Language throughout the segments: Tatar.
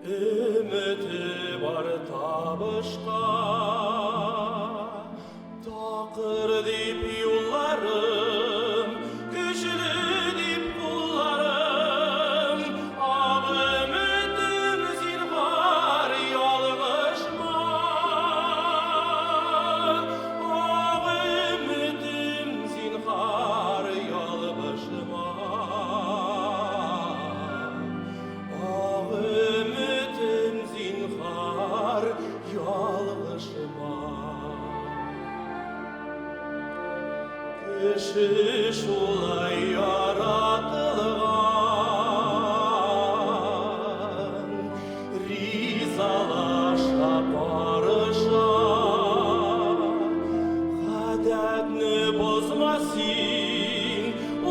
Өмете бар табышка. Такыр дип юлларым, көчле дип кулларым, Ак өметем, зинһар, ялгышма. Ак өметем, зинһар, ялгышма. Ак өметем, зинһар, ялгышма. Кеше шулай яратылган, ризалаша, карыша. Гадәтне бозма син,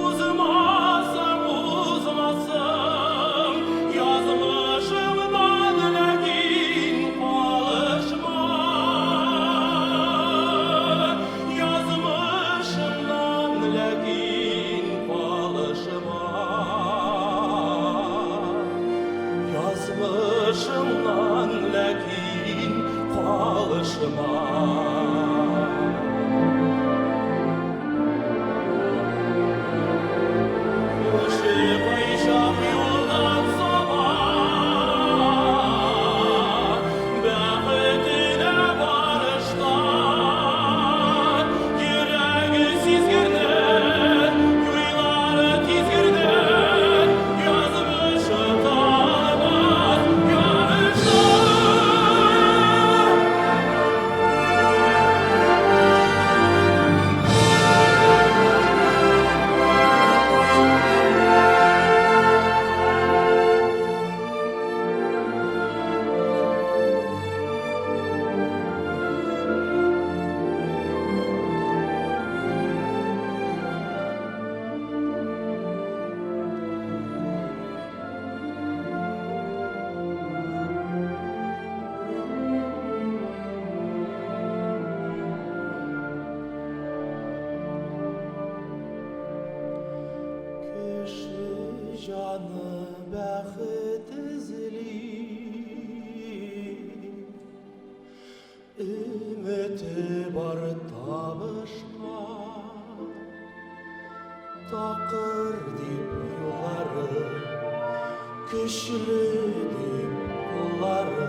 узмасаң, узмасың, язмышыңнан ләкин калышма. Язмышыңнан ләкин калышма. Язмышыңнан ләкин калышма. Кеше кайчак юлдан саба, бәхетенә барышта. Йөрәге сизгерне, уйлары тизгерне, язмышы талмас ярышта. Кеше җаны бәхет эзли, Өмете бар табышка. Такыр дип юллары, көчле дип куллары.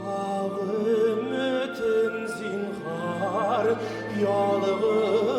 Ак өметем, зинһар, ялгышма.